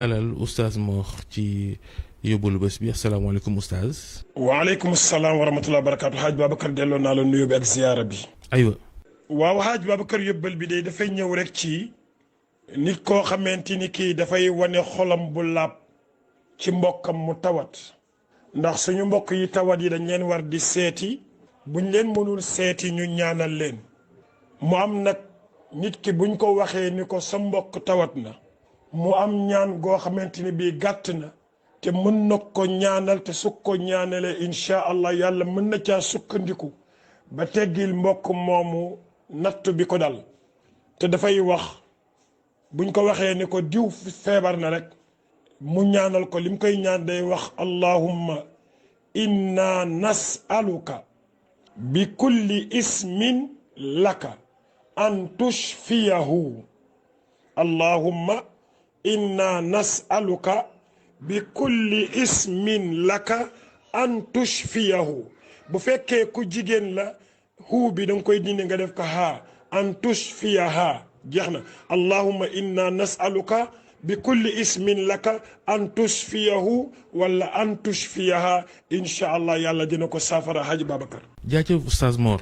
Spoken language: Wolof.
alal oustaz Mor ci yóbbalu bés bi asalaamaaleykum oustaz. waaleykum salaam wa rahmatulah barakaatu Haaj Babacar delloo naa la nuyoo bi ak ziyaara bi. aywa. waaw Haaj Babacar yóbbal bi de dafay ñëw rek ci nit koo xamante ni kii dafay wane xolam bu laab ci mbokkam mu tawat ndax suñu mbokk yi tawat yi dañ leen war di seeti buñ leen mënul seeti ñu ñaanal leen mu am nag nit ki buñ ko waxee ni ko sa mbokk tawat na mu am ñaan goo xamante ni bii gàtt na te mën na ko ñaanal te su ko ñaanalee incha allah yàlla mën na caa sukkandiku ba teggil mbokk moomu nattu bi ko dal te dafay wax buñ ko waxee ni ko diw feebar na rek mu ñaanal ko lim koy ñaan day wax allahumma inna nas'aluka bi kulli ismin laka an tushfiyahu allahumma inna nas'aluka bi kulli ismin laka an tushfiyahu bu fekkee ku jigéen la huu bi danga koy dindi nga def ko haa an tushfiyaha jeex na allahumma inna nas'aluka bi kulli ismin laka an tushfiyahu wala an tushfiyaha incha allah yàlla dina ko saafara Haji Babacar. jaajëf oustaz Mor.